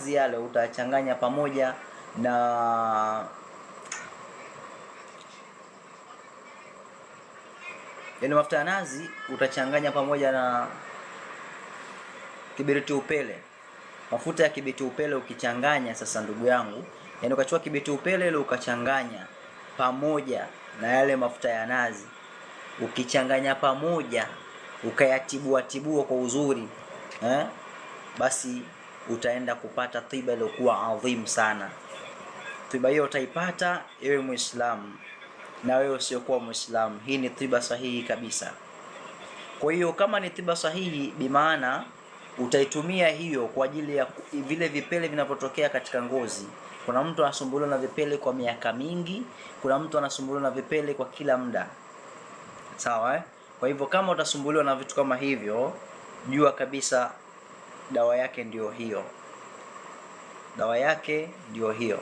Yale utachanganya pamoja na yaani mafuta ya nazi utachanganya pamoja na kibiriti upele. Mafuta ya kibiriti upele ukichanganya sasa, ndugu yangu, yaani ukachukua kibiriti upele ile ukachanganya pamoja na yale mafuta ya nazi, ukichanganya pamoja ukayatibua tibua kwa uzuri eh, basi utaenda kupata tiba iliyokuwa adhimu sana. Tiba hiyo utaipata ewe Muislamu na wewe usiokuwa Muislamu. Hii ni tiba sahihi kabisa. Kwa hiyo kama ni tiba sahihi, bimaana utaitumia hiyo kwa ajili ya vile vipele vinavyotokea katika ngozi. Kuna mtu anasumbuliwa na vipele kwa miaka mingi, kuna mtu anasumbuliwa na vipele kwa kila muda, sawa eh? Kwa hivyo kama utasumbuliwa na vitu kama hivyo, jua kabisa dawa yake ndiyo hiyo, dawa yake ndiyo hiyo.